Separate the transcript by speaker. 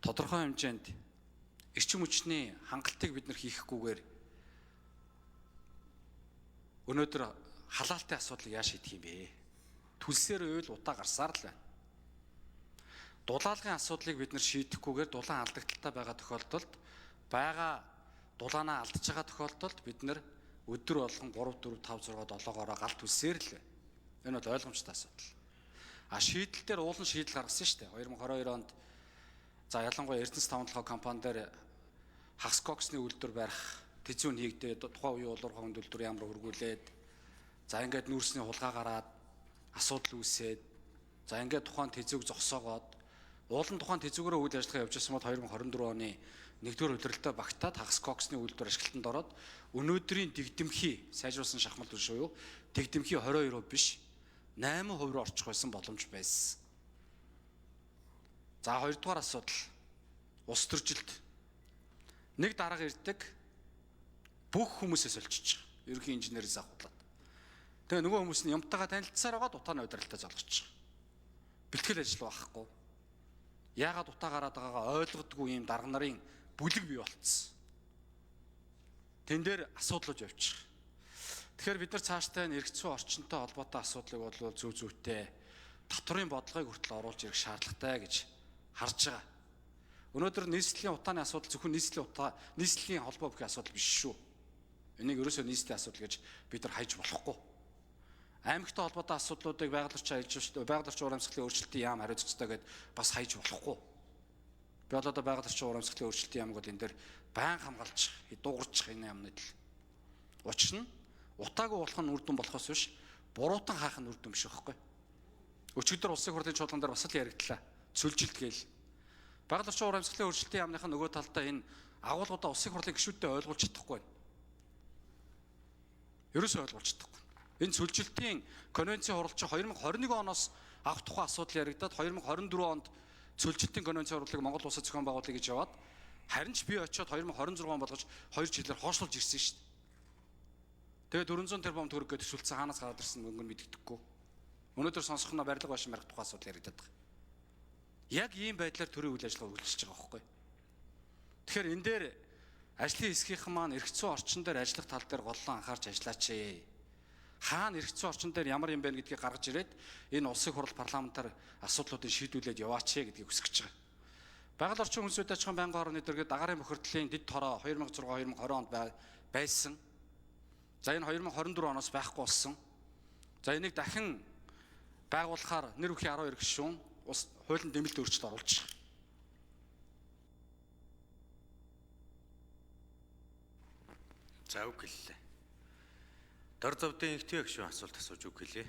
Speaker 1: Тодорхой хэмжээнд эрчим хүчний хангалтыг бид нар хийхгүйгээр өнөөдөр халаалтын асуудлыг яаж шийдэх юм бэ? Түлсээр уйл удаа гарсаар л байна. Дулаалгын асуудлыг бид нар шийдэхгүйгээр дулаан алдагдaltaй байгаа тохиолдолд байгаа дулаанаа алдаж байгаа тохиолдолд бид нар өдөр болгон 3 4 5 6 7-оороо гал түлсээр л байна. Энэ бол ойлгомжтой асуудал. А шийдэл дээр уулын шийдэл гаргасан шүү дээ. 2022 онд за ялангуяа Эрдэнэс 5 7 компани дээр хагас коксны үйлдвэр барих тэзүүн хийгдээд тухайн үеийн улуурхай үйлдвэр ямар хөргүүлээд за ингээд нүүрсний хулгай гараад асуудал үүсээд за ингээд тухайн тэзүүг зогсоогоод уулын тухайн тэзүүгээрээ үйл ажиллагаа явж байсан бол 2024 оны 1-р улиралтай багтаад хагас коксны үйлдвэр ашиглалтанд ороод өнөөдрийн дэгдэмхий сайжруулсан шахмал түлш буюу дэгдэмхий 22% биш 8% руу орчих байсан боломж байсан. За хоёрдугаар асуудал улс төржилт. Нэг дарга ирдэг бүх хүмүүсээс олчиж байгаа. Ерөнхий инженерээс ахуулаад. Тэгээ нөгөө хүмүүс нь юмтайгаа танилцсаар байгаа дутааны удирдалтай золгочих. Бэлтгэл ажил байхгүй. Яагаад утаа гараад байгаагаа ойлгодгүй ийм дарга нарын бүлэг бий болцсон. Тэн дээр асуудлууд явчих. Тэгэхээр бид нар цаашдаа эрх зүйн орчинтой холбоотой асуудлыг бол зөв зөвтэй татврын бодлогыг хүртэл оруулж ирэх шаардлагатай гэж харж байгаа. Өнөөдөр нийслэлийн утааны асуудал зөвхөн нийслэлийн утаа, нийслэлийн холбоо бүхий асуудал биш шүү. Энийг ерөөсөө нийслэлийн асуудал гэж бид нар хайж болохгүй. Аймагтай холбоотой асуудлуудыг байгаль орчин аялал байгаль орчин урамсгалын өөрчлөлтийн яам хариуцах ёстой гэдээ бас хайж болохгүй. Би бол одоо байгаль орчин урамсгалын өөрчлөлтийн яамыг бол энэ дээр байн хамгаалж, дуугарч энэ яамны төл. Учир нь утаагүй болох нь үр дүн болохоос биш, буруутан хаах нь үр дүн биш байхгүй. Өчигдөр улсын хурлын чуулган дээр бас л яригдлаа. Цөлжилт гээл. Байгаль орчин урамсгалын өөрчлөлтийн яамных нь нөгөө талдаа энэ агуулгуудаа улсын хурлын гишүүдэд ойлгуулж чадахгүй байна. Ерөөсөө ойлгуулж чадахгүй. Энэ цөлжилтийн конвенцийн хурал чинь 2021 оноос авах тухайн асуудал яригдаад 2024 онд цөлжилтийн конвенцийн хурлыг Монгол улсад зохион байгуулъя гэж яваад харин ч би очиод 2026 он болгож 2 жилээр хойшлуулж ирсэн шүү дээ. Тэгээ 400 тэрбум төгрөг гэж төсөлдсөн хаанаас гараад ирсэн мөнгө нь мэддэхгүй. Өнөөдөр сонсох нь барилга байшин барих тухай асуудал яригдаад байгаа. Яг ийм байдлаар төрийн үйл ажиллагаа үргэлжилж байгаа байхгүй. Тэгэхээр энэ дээр ажлын хэсгийнхэн маань эрх зүйн орчин дээр ажиллах тал дээр голлон анхаарч ажиллаач ээ. Хаана эрх зүйн орчин дээр ямар юм бэ гэдгийг гаргаж ирээд энэ улсын хурал парламентаар асуудлуудыг шийдвүлээд яваач ээ гэдгийг хүсэж байгаа. Байгаль орчин хүмүүсүүд аж ахуйн байнгын орны дэргэд агаарын бохирдлын дэд тороо 2006 2020 онд байсан. За энэ 2024 оноос байхгүй болсон. За энийг дахин байгуулахаар нэр бүхий 12 гишүүн улс хуулийн дэмэлт өөрчлөлт оруулж байгаа.
Speaker 2: За үг хэллээ. Дор зовдын их твэ гишүүн асуулт асууж үг хэлье.